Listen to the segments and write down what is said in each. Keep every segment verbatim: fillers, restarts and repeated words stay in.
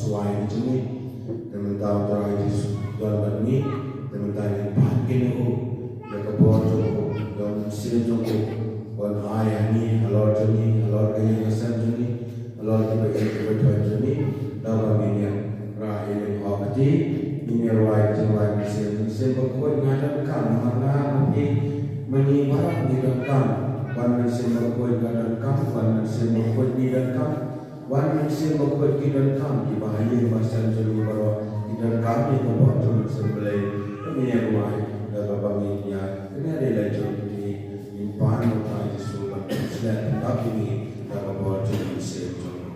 Suwai jong ngi, te mynta U Trai Jisu don bad ngi, te mynta ngin pan ïa u, ïa ka bor jong u, ïa u mynsiem jong u, ban ai ha ngi, halor jong ngi, halor ka ïing ka sem jong ngi, halor kiba ïeit kiba thoh jong ngi, da ba ngin ïa rah ïa u ha kti, ngin ïa rwai ka jingrwai mynsiem, Mynsiem Bakhuid nga donkam, nga nga ma phi, ma ngi baroh ngi donkam, wan Mynsiem Bakhuid nga donkam, wan Mynsiem Bakhuid ngi donkam, Wan Mynsiem Bakhuid ki donkam, kiba ha ïing ba sem jong ngi baroh ki donkam ïa ka bor jong U Mynsiem Blei. Ngin ïa rwai da kaba ngin ïa kynmaw ïa la jong ngi, ngin pan ïa U Trai Jisu ban pynshlur pyndap ïa ngi da ka bor jong U Mynsiem jong ngi.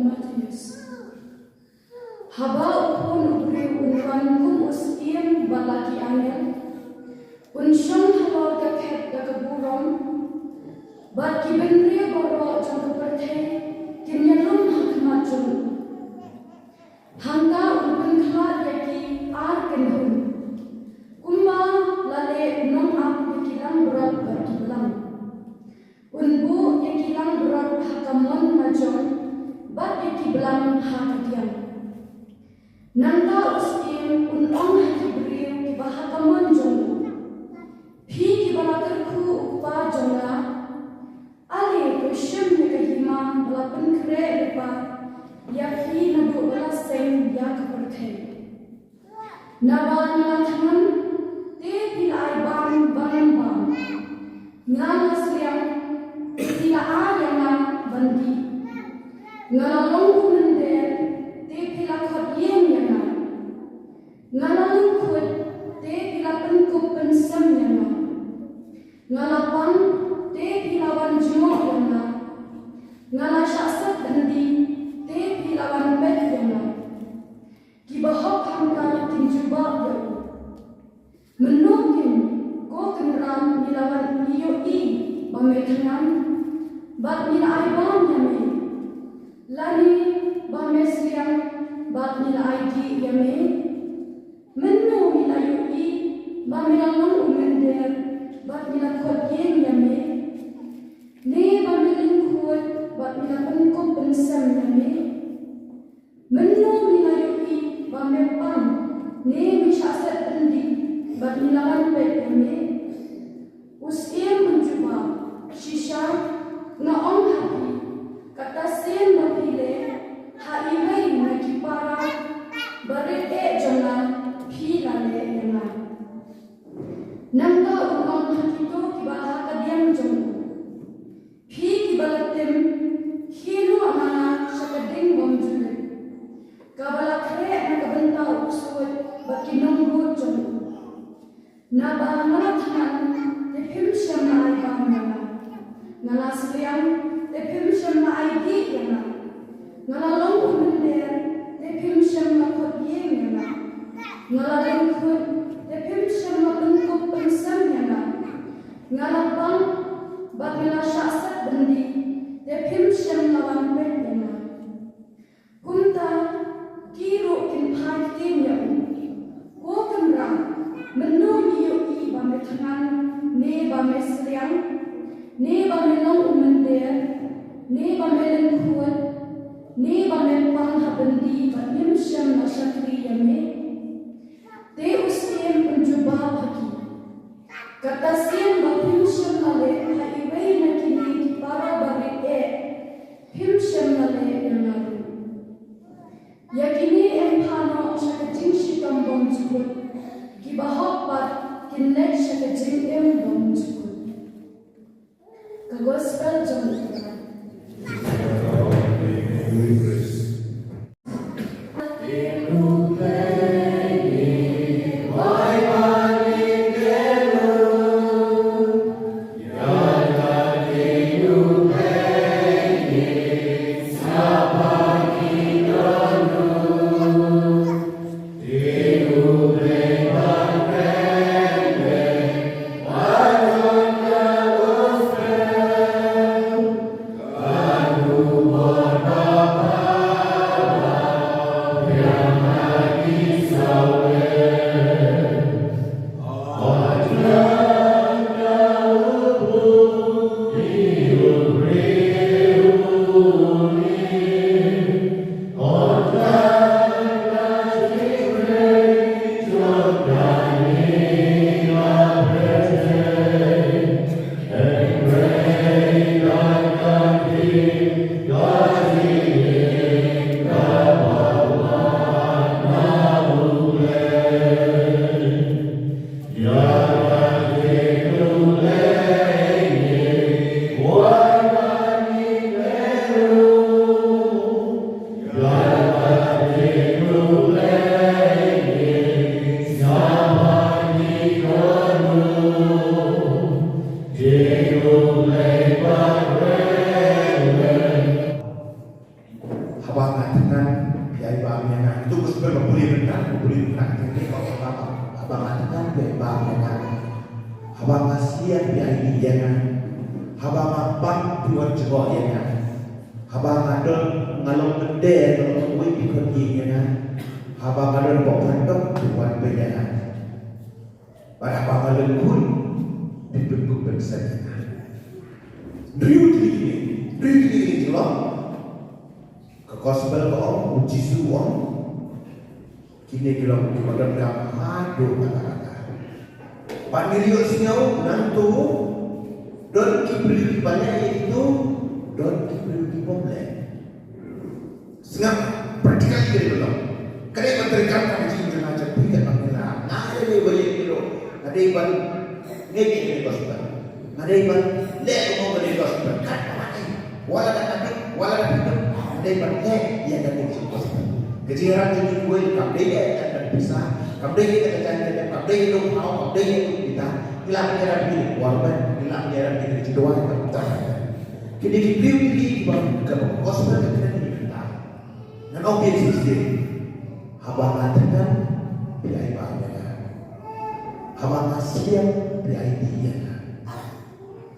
Mathaios. Haba u Khun u briew un wan kum u syiem bad la ki angel, un shong halor ka khet da ka burom, bad ki bynriew baroh jong ka pyrthei kin ïalum ha khmat jong u. Hangta un pynkhlad ïa ki ar kynhun, kumba la leh u nongap ïa ki langbrot bad ki blang. Un buh ïa ki langbrot ha ka mon la jong, bad ïa ki blang ha ka diang. Nangta u syiem un ong ha ki briew kiba ha ka mon jong u: Phi kiba la kyrkhu u Kpa jong nga, ale to shim ïa ka hima ba la pynkhreh lypa ïa phi naduh ba la seng ïa ka pyrthei. Naba nga la thngan, te phi la ai bam ba ngan bam. Nga la sliang, te phi la ai ïa nga ban dih. Nga la long u mynder, te phi la khot ïing ïa nga. Nga la lyngkhuid, te phi la pynkup pynsem ïa nga. Nga la pang, te phi la wan jngoh ïa nga. Nga la shah set byndi, te phi la wan peit ïa nga. Kiba hok hangta kin jubab ïa u: Mynno keiñ, ko Kynrad, ngi la wan, ngi ïohi ba me thngan bad ngi la ai bam ïa me, lane ba me sliang bad ngi la ai dih ïa me? Mynno ngi la ïohi ba me la long u mynder bad ngi la khot ïing ïa me, ne ba me lyngkhuid bad ngi la pynkup pynsem ïa me? Mynno ngi la ïohi ba me pang, ne me shah set byndi bad ngi la wan peit ïa me? U syiem un jubab: Shisha nga ong ha phi, kata sien ba phi leh ha iwei na ki para barit eh jong nga, phi la leh ïa nga. Nangta un ong ha kito kiba ha ka diang jong u: Phi kiba la tim, khie noh na nga sha ka ding bymjulip, kaba la khreh na ka bynta u ksuid bad ki nongbud jong u. Naba nga la thngan, te phim shym la ai bam ïa nga. Nga la sliang, te phim shym la ai dih ïa nga. Nga la long u mynder, te phim shym la khot ïing ïa nga. Nga la lyngkhuid, te phim shym la pynkup pynsem ïa nga. Nga la pang, bad nga la shah set byndi, te phim shym la wan peit ïa nga. Kumta ki ruh kin phai ktien ïa u: Ko Kynrad, mynno ngi ïohi ba me thngan, ne ba me sliang, ne ba me long u mynder, ne ba me lyngkhuid, ne ba me pang ha byndi bad ngim shym la shakri ïa me? Te u syiem un jubab ha ki: Kata sien ba phim shym la leh ha iwei na kine ki para barit eh, phim shym la leh ïa nga ruh. Ïa kine em phah noh sha ka jingshitom bymjukut, kiba hok pat kin leit sha ka jingim bymjukut. Ka Gospel jong u Trai. Haba nga thngan, phi ai bam ïa nga. Ito gospel ba pule mynta, ba pule mynta, kane ka ong, haba, haba nga thngan, phi ai bam ïa nga. Haba nga slian, phi ai dih ïa nga. Haba nga pang, phi wan jngoh ïa nga. Haba nga don, nga long mynder, nga long uwei, phi khot ïing ïa nga. Haba nga don hapoh phantom, phi wan peit ïa nga. Bad haba nga lyngkhuit, phi pynkup pynsem ïa nga. Hynriew tylli kine, hynriew tylli kine ki long. Ka gospel ka ong, u Jisu u ong, kine ki long kiba donkam haduh katta katta. Bad ngi la ïohsngew nangto, don ki briew kiba leh ïa kito, don ki briew ki bym leh. Sngap, practically ka dei ba long. Ka dei ba treikam ka jingim jong nga jong phi katba ngi la. Nga dei ba ïeit ruh, nga dei ban ngeit ïa kane ka gospel. Nga dei ban leh kum kane ka gospel. Katba ngi, wat la da ka duk, wat la da ka duk, nga dei ban leh ïa kane ka gospel. Ka jingïarap jong ngi kawei kam dei ïa ka pisa, kam dei ïa ka jingïarap, kam dei ïa ka pisa, kam dei ïa ka pisa. Ngi lah ban ïarap ïa ki government, ngi lah ban ïarap ïa ki jingduwai, kam dei. Kine ki briew kine kiba ka gospel ka kren ïa kita. Ngan ong ïa phi shisien. Haba nga thngan, phi ai bam ïa nga. Haba nga slian, phi ai dih ïa nga.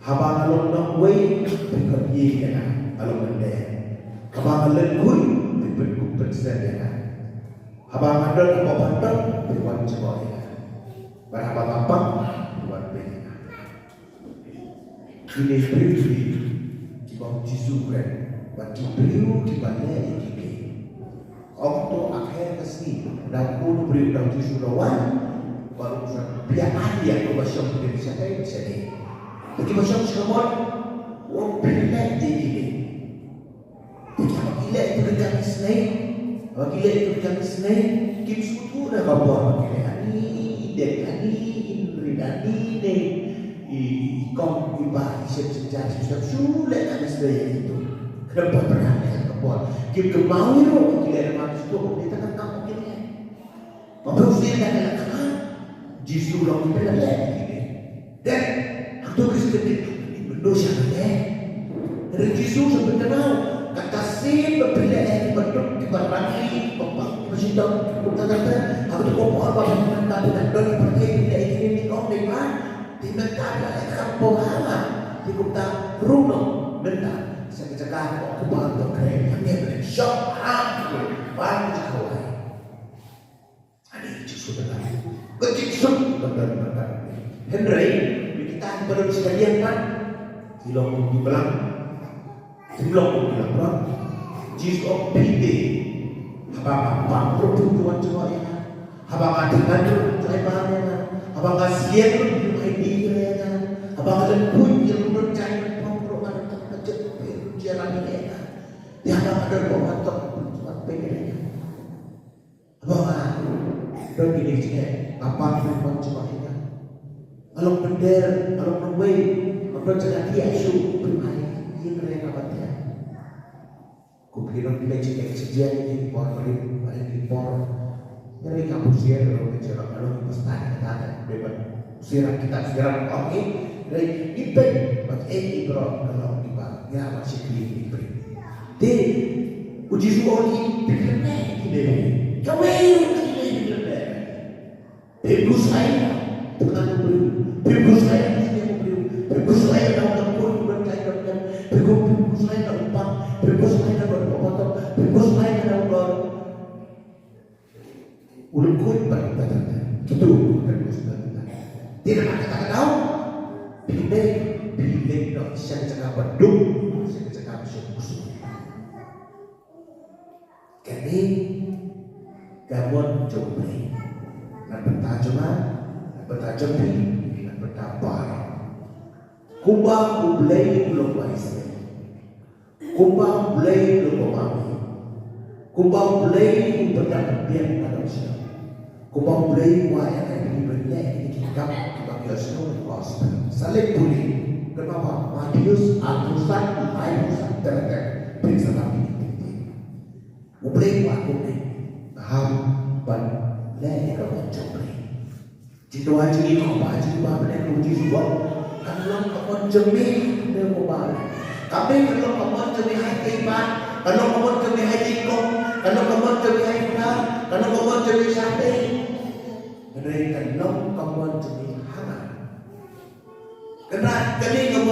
Haba nga long nongwei, phi khot ïing ïa nga, nga long mynder. Haba nga lyngkhuit, phi pynkup pynsem ïa nga. Haba nga don hapoh phantom, phi wan jngoh ïa nga. Bad haba nga pang, phi wan peit ïa nga. Kine briew kiba u Jisu u kren bad ki briew kiba leh ïa kine. Ong to, ha kane ka sngi, u dei u briew, u dei u Jisu u la wan, bad u sa pynïaid ïa kiba shong ha kine sha kane sha kane. Kiba shong sha kamon, u ong phi leh ïa kine. Te haba ki leh ïa ki ka isynei, haba ki leh ïa ki ka isynei, kim sngewthuh da ka bor ba ki leh. Ani i dek, ani i rit, ani ne i, i, i kong, i bah, i sep, sep, sep, sep, shu leh ka isynei ïa kito. Khnang ba pynhan ïa ka bor. Kim kynmaw ïa ruh ki leh namar ki sngewthuh ba ita ka kam ba ki leh. Ba phi sngewthuh da ka leh ka, Jisu u ong phi leh ïa kine. Dei, hangto ki sngewthuh, mynta sha ka leh. Hynrei Jisu u sa pynkynmaw, kata sien ba phi leh ïa ki baduk, ki barangli, ki bapang, ki bashitom, kumta kumta. Haba to ka por ba phi mynta phi dang don ïa pyrthei phi leh ïa kine, ngi ong dei ba. Te mynta phi leh ka kam ba ha nga. Te kumta rung noh mynta sha ka jaka ba u Kpa u kren. Hangne ba leh shong ha u ban jaka. Ani Jisu da leh. Ka Jisu da leh, da leh. Hynrei, ïa kita kiba don shiliang pat, ki long kum ki blang. Ki long kum ki blang. Jisu ong phi te. Haba nga pang ruh phi wan jngoh ïa nga. Haba nga thngan ruh phi ai bam ïa nga. Haba nga slian ruh phi ai dih ïa nga. Haba nga lyngkhuit ïa ruh, don jaiñ don pop ruh, nga don tang ka jait phi ruh jia ïa nga. Ïa haba nga don pop nga tang phi wan peit ïa nga. Haba nga don kine ki jingeh, nga pang phi wan jngoh ïa nga. Nga long mynder, nga long nongwei, nga don jaka thiah shuh, phi ai ïing re kaba thiah. Kum ki nongkynmaw jingeh ki jia ïa ki por, ki por, ki por. Ïa re ka pyrshah ruh ki jia, nga long pastad kata, dei ban pyrshah kita, pyrshah ong ki, dei ki peit ba ki, eh, ki briew ka long kiba ngi la ban shakri ki peit. Te u Jisu u ong ïa ki, phi kren ne ki dei. Kawei ruh ki dei, phi kren ne. Phi khuslai na tngan u briew. Phi khuslai na tngan u briew. Phi khuslai na u nongkhuid u nongkhuid u nongkhuid. Phi khuslai na u pang. Phi khuslai na u nongkhuid. Phi khuslai na u nongkhuid. U nongkhuid pat u nongkhuid. Kito u nongkhuid. Te na kata ka daw. Phi dei, phi dei na sha ka jaka ba duk, sha ka jaka ba suk. Kane ka mon jong U Blei. Na bynta jong nga, na bynta jong phi, na bynta baroh. Kumba U Blei u long uba isynei. Kumba U Blei u long uba mih. Kumba U Blei u pynbiang na ka bynta. Kumba U Blei u ïa ka dei ban leh ïa ki kam kiba ïohsngew ïa ka gospel. Sa leit pule, kynmaw ba Mathaios arphew san, arphew san, ter ter, phin sa lap ïa ki. U Blei u ong kumne, ngam ban leh ïa ka mon jong U Blei. Jingduwai jong ngi, ko Kpa jong ngi ba ha bneng, u Jisu u ong, kan long ka mon jong me, kumne u ong ba. Kam dei kan long ka mon jong me ha kaba, kan long ka mon jong me ha kaba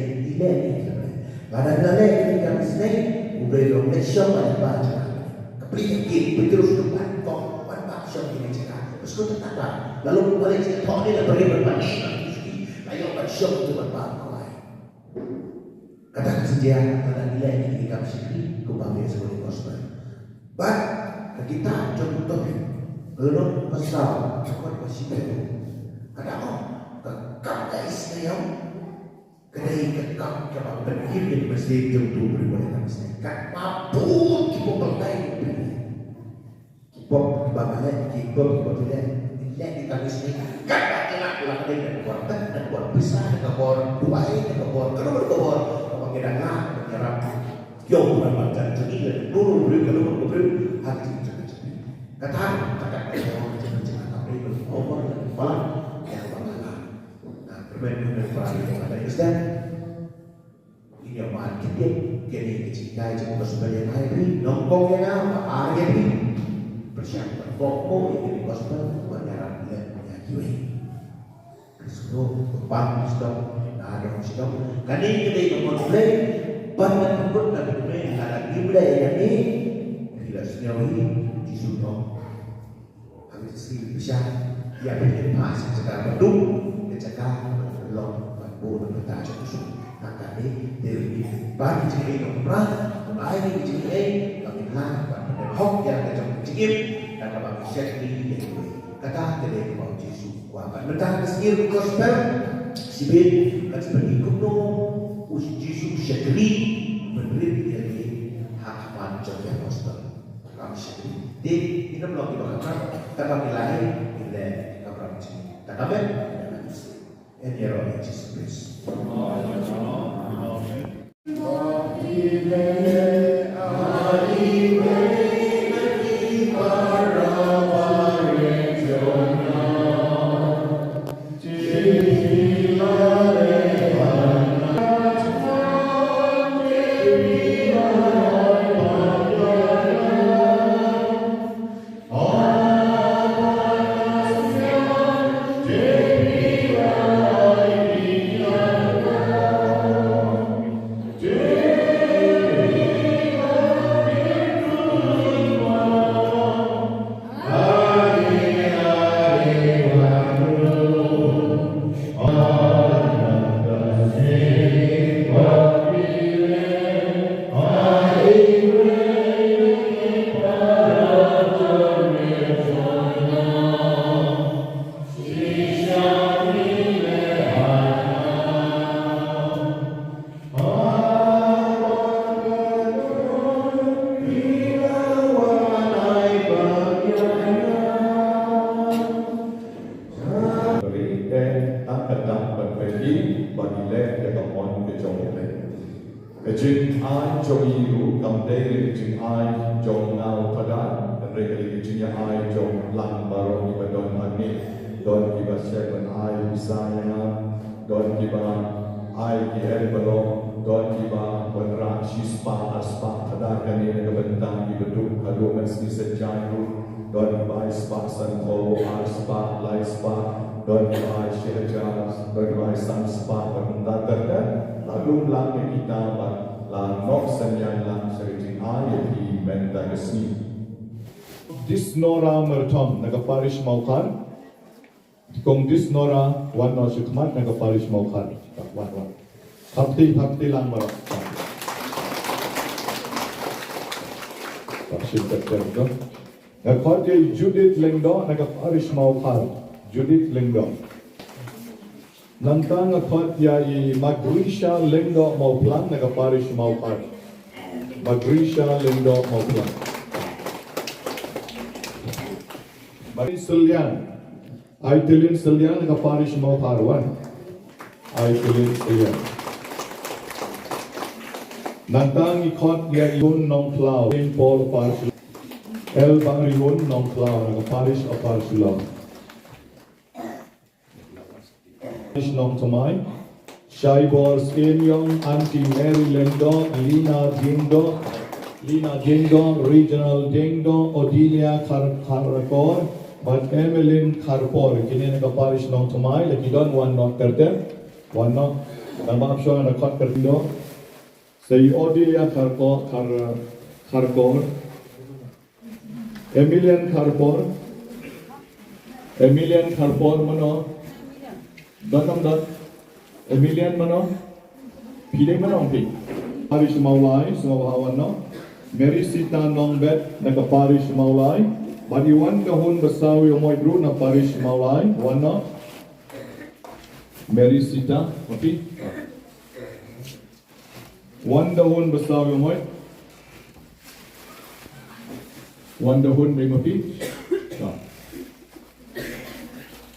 isynei, ngi leh ïa kine ki kam. Lada ngi leh ïa kine ki kam isynei, U Blei u long leit shong ha lyngba jong ngi. Ka plie ka kit, Petrus u ong, "Kong, wan bak shong ha kine ki jaka." Bad shu tang ba la long ba leit sha thong ne la briew ban ban ïa ki, la ïoh ban shong tu ban bak ko ai. Kata ka jia, kata ngi leh ïa kine ki kam shakri kumba ngi ïa sngewthuh ïa ka gospel. Bad ka kitab jong u Tobit, ka lynnong ba saw, ka dkhot ba shiphew. Ka da ong, ka kam ka isynei, ka dei ka kam kaba pynkit ïa ka mynsiem jong uto u briew uba leh kam isynei. Katba bun ki pop ba ngai ki pop. Ki pop kiba nga leh, ki pop kiba phi leh. Ngi leh ki kam isynei. Katba ngi leh, la ka dei da ka bor pet, da ka bor pisa, da ka bor duwai, da ka bor kano kano ka bor kaba ngi dang lah ban ïarap. Ïoh ban marjan jong ngi leh, nuru briew, kano kano ka briew, ha ka jingim jong ngi. Kata ka kat ka bor jong ngi, ka briew ka bor, ka bor, ka bor. Ïa kaba nga lah. Na kyrmen kyrmen para briew, kata Khristan. Ïa man kyndiat kane ka jinghikai jong ka gospel ïa nga ïa phi, nyngkong ïa nga, ba ar ïa phi. Pyrshang ban bok mo ïa kane ka gospel, ban ïarap lem ïa kiwei. Ka sngewthuh, ka pan sdom, na dong sdom. Kane ka dei ka mon Blei, ban ngan pynbud na pynbud, lada ngim leh ïa kane, phi la sngew hi, Jisu u ong. Ha ka sngi Bishan, ïa phi ïa pha sha jaka ba dum, ka jaka ba long ban buh na bynta jong u Jisu. Tang katne, te ngi ban ki jingïeit nongpynïaid, ban ai ki jingïeit, ban ïa pha, ban pynhok ïa ka jong ka jingim, da kaba ngi shakri ïa kiwei. Kata ka dei kaba u Jisu u kwah. Bad mynta ka sngi ka gospel, shibit, kan sa peit kumno u Jisu u shakri, pynrit ïa ki ha khmat jong ki apostol. Kam shakri. Te, ngin ym long kiba kham rat, tang ba ngi la leh, ngin leh kiba kham rat jong ngi. Tang ba ngi leh. Yn ïaroh ïa Jisu Khrist. Ri te tang ka dak ban pynïaid ba ngi leh ïa ka mon ka jong U Blei. Ka jingai jong ngi ruh kam dei ka jingai jong nga u Phadar, hynrei ka dei ka jingai jong lang baroh kiba don hangne. Don kiba shait ban ai pisa ïa nga, don kiba ai ki envelope, don kiba wanrah shispah arspah Phadar kane na ka bynta kiba duk haduh mynsngi synshar ruh. Don kiba ai spah sanphew, ar spah, lai spah, don kiba ai shi hajar, don kiba ai san spah, bad mynta ter ter la lum lang ïa kita bad la noh synñiang lang sha ka jingai ïa phi Mynta ka sngi. Disnora Myrthong na ka parish Mawkhar. Kong Disnora, wan noh shakhmat na ka parish Mawkhar. Wan, wan. Hapti, hapti lang baroh. Ka khot ïa i Judith Lyngdoh na ka parish Mawkhar. Judith Lyngdoh. Nangta nga khot ïa i Magrisha Lyngdoh Mawphlang na ka parish Mawphlang. Magrisha Lyngdoh Mawphlang. Mari Sylliang. Ai Tilin Sylliang na ka parish Mawphlang. Ai Tilin Sylliang. Nangta ngi khot ïa i Hun Nongkhlaw, Saint Paul parish. El Bangrihun Nongkhlaw na ka parish Upper Shillong. Nongthymmai, Shaibor Skeiniong, Aunty Mary Lyngdoh, Lina Diengdoh, Lina Diengdoh, Reginald Diengdoh, Odilia Khar-, Kharkor, bad Emeline Kharpor, kine na ka parish Nongthymmai, la ki don wan noh ter ter, wan noh, nang ba ap shwa na khot ter ter. Sa i Odilia Kharkor, Khar-, Kharkor. Emilian Kharpor. Emilian Kharpor mano? Don, don, don. Emilian mano? Phi dei mano phi? Parish Mawlai, sngewbha wan noh. Mary Sita Nongbet na ka parish Mawlai. Bad i Wandahun Basaw Ïewmoit ruh na parish Mawlai, wan noh. Mary Sita, ma phi? Wandahun Basaw Ïewmoit. Wandahun mei ma phi? Ka.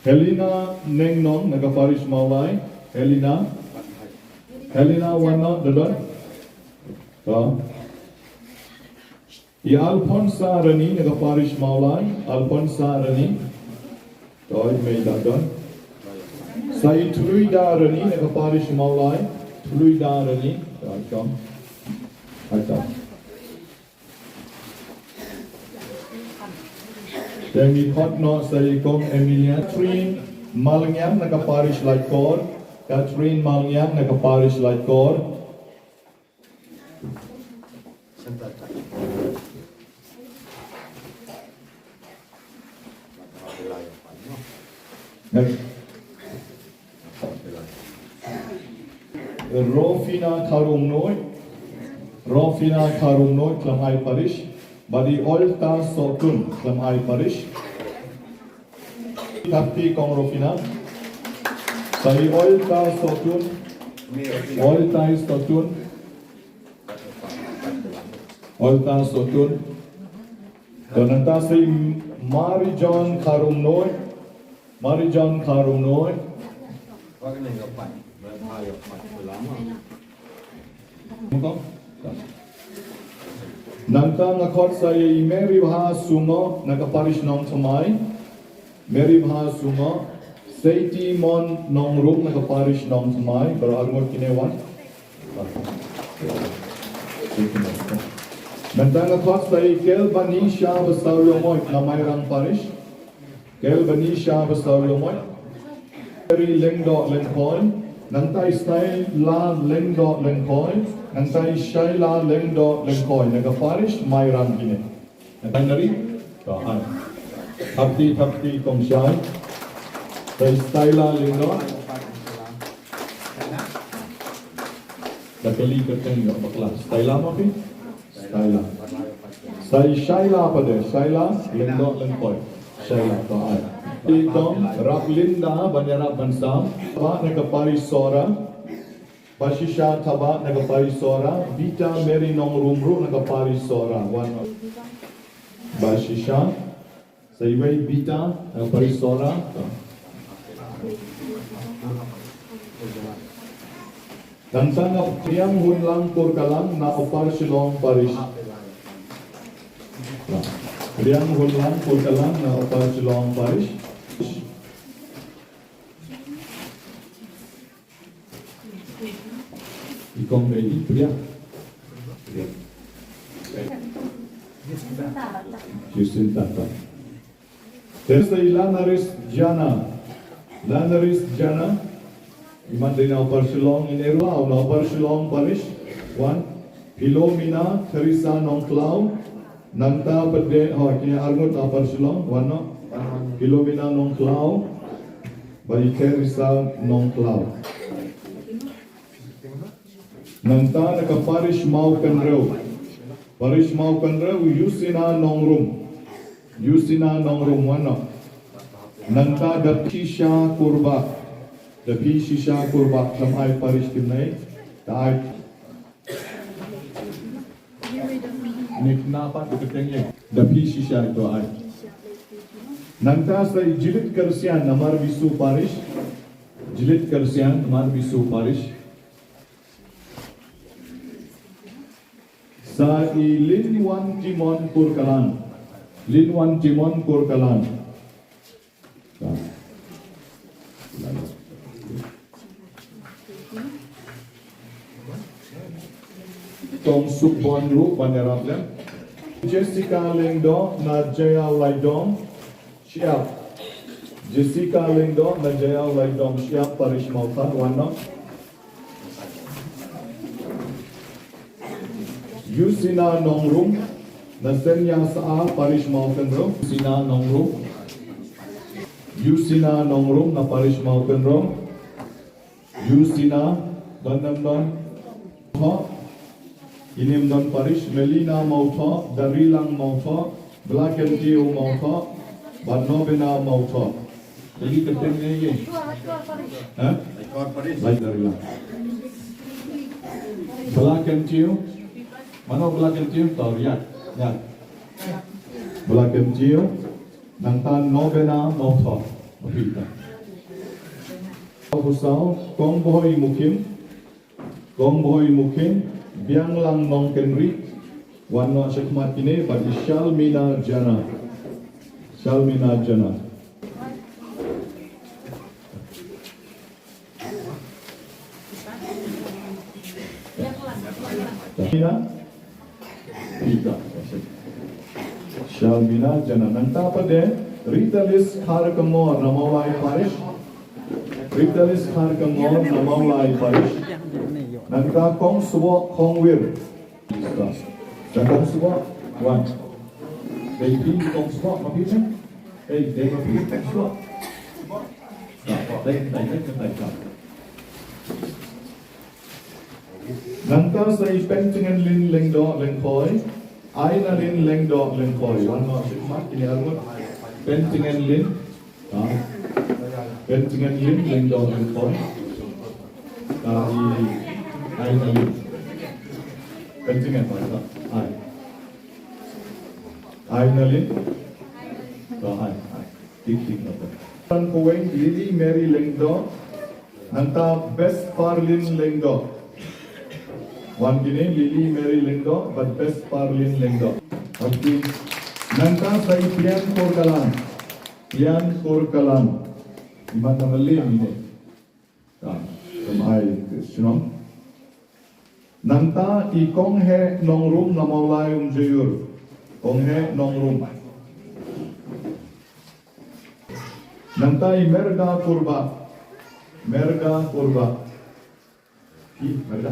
Helena Nengnong na ka parish Mawlai. Helena. Helena wan noh, don, don. Ka. I Alphonsa Rani na ka parish Mawlai, Alphonsa Rani. Toi mei da don. Sa i Tluida Rani na ka parish Mawlai, Tluida Rani. Toi kom. Aita. Te ngi khot noh sa i Kong Emilia. Catherine Malngiang na ka parish Laitkor, Catherine Malngiang na ka parish Laitkor. Rofina Kharumnoi, Rofina Kharumnoi, Khlem Ai Parish, bad i Olta Sotun, Khlem Ai Parish. Happy Kong Rofina. Sa i Olta Sotun. Olta Sotun. Olta Sotun. Don nangta sa i Mary John Kharumnoi. Mary John Kharumnoi. Nangta nga khot sa ïa i Mary Bha Sungo na ka parish Nongthymmai. Mary Bha Sungo. Seiti Mon Nongrum na ka parish Nongthymmai. Baroh arngut kine wan. Nangta nga khot sa ïa i Kelbanisha Basaw Ïewmoit na Mairang parish. Kelbanisha Basaw Ïewmoit. Mary Lyngdoh Lyngkhoi. Nangta i Staila Lyngdoh Lyngkhoi. Nangta i Shaila Lyngdoh Lyngkhoi. Na ka parish Mairang kine. Nangta nari. Ka ai. Thapti, thapti, Kong Shai. Sa i Staila Lyngdoh. Da kali ka teng ïa bakla. Staila ma phi? Staila. Sa i Shaila pat de, Shaila, Lyngdoh Lyngkhoi. Shaila, to ai. Phi Kong, Rap Linda, ban ïarap ban sam. Ba na ka parish Sohra. Bashisha Thabah na ka parish Sohra. Bita Mary Nongrum ruh na ka parish Sohra. Wan. Bashisha. Sa iwei Bita, eh, parish Sohra. Nangta nga Riang Hunlang Kurkalang na Upper Shillong Parish. Riang Hunlang Kurkalang na Upper Shillong Parish. I Kong dei i Priya. Priya. Jacinta Tan. Te sa i Lanaris Jana. Lanaris Jana. I man dei na Upper Shillong in Erua, na Upper Shillong Parish. Wan. Philomena Theresa Nongkhlaw. Nangta pat de, ho, kine arngut Upper Shillong, wan noh. Philomena Nongkhlaw, bad i Teresa Nongkhlaw. Nangta na ka parish Mawkynrew. Parish Mawkynrew, Yusina Nongrum. Yusina Nongrum, wan noh. Nangta Daphishisha Kurbah. Daphishisha Kurbah, kam ai parish kim nai. Ka ai. Nik na pat ka teng ye. Daphishisha ito ai. Nangta sa i Jilid Kyrsian na Marbisu Parish. Jilid Kyrsian na Marbisu Parish. Sa i Linwan Timon Kurkalan. Linwan Timon Kurkalan. Tong Sukbon ruh ban ïarap lem. Jessica Lyngdoh na Jaiaw Laidom Shyiap. Jessica Lyngdoh na Jaiaw Laidom Shyiap, Parish Mawthaw, wan noh. Yusina Nongrum na Seinñiangsaa, Parish Mawkynrew. Yusina Nongrum. Yusina Nongrum na Parish Mawkynrew. Yusina, don, don, don. Tho. Inim don parish, Melina Mawthoh, Darilang Mawthoh, Blakentiew Mawthoh, bad Nobena Mawthoh. Lagi keten ne ye? Ha? Lai Darilang. Blakentiew. Mano Blakentiew? Tau riak. Ya. Blakentiew. Nangta Nobena Mawthoh. Mapita. Kong Bhoi Mukhim. Kong Bhoi Mukhim, Bianglang Nongkynrih, wan noh shakhmat kine, bad i Shalmina Jana. Shalmina Jana. Shalmina Jana. Shalmina Jana. Nangta pat de, Ritalis Kharkongor na Mawlai Parish. Ritalis Kharkongor na Mawlai Parish. Nangta Kong Sboh Khongwir. Sa Kong Sboh, wan. Dei phi Kong Sboh, ma phi ne? Dei, dei ma phi Kong Sboh. Dei, dei, dei, dei, dei. Nangta sa i Pentngenlin Lyngdoh Lyngkhoi, Ainalin Lyngdoh Lyngkhoi. Wan noh shakhmat kine arngut. Pentngenlin. Ah. Pentngenlin Lyngdoh Lyngkhoi. Ah, i Ainalin. Pentngen, ai. Ainalin. Ah, ai, ai. Tik, tik, nangta. Tan Puweng, Lily Mary Lyngdoh. Nangta Best Parlin Lyngdoh. Wan kine, Lily Mary Lyngdoh bad Best Parlin Lyngdoh. Okay. Nangta sa i Pian Kurkalan. Pian Kurkalan. Imat na Malay ine. Ka, kam ai ke shnong. Nangta i Kong Heh Nongrum na Mawlai Umjaiur. Kong Heh Nongrum. Nangta i Merga Kurbah. Merga Kurbah. Phi, Merga.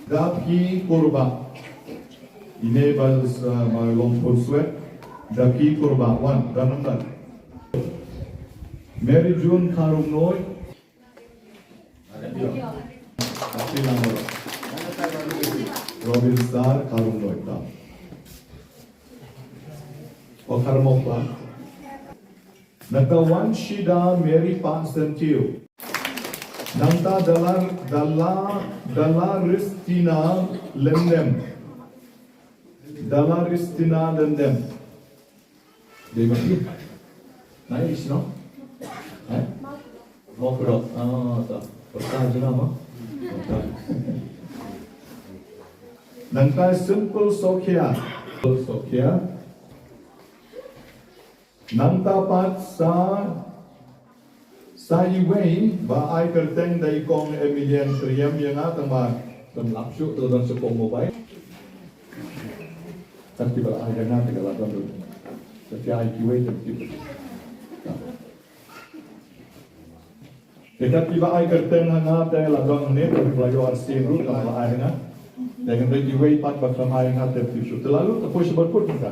Daphi Kurbah. Ine ba, uh, ba long pun swet. Daphi Kurbah. Wan, dan number. Mary June Kharumnoi. Robin Star Kharumnoi ta. O Kharmok ba. Nangta Wanshida Mary Pah Sentiew. Nangta Dalar, Dalar, Dalaristina Lyndem. Dalaristina Lyndem. Dei ma phi? Nai, is no? Eh? Mo kro. Ah, ta. Pata jena ma. Nangta Simple Sokhia. Simple Sokhia. Nangta pat sa Sa iwei ba ai kyrteng da i Kong Emilian Triam ïa nga tang ba kam lap shuh, te don sha ka mobile. Kat kiba ai da nga te ka la don. Te ki ai kiwei te ki. Te kat kiba ai kyrteng ha nga te la don ne, te kiba ïoh arsien ruh tang ba ai da nga. Te kan dei kiwei pat ba thymmai na te ki shu te la lut, te poi sha ba kut ka.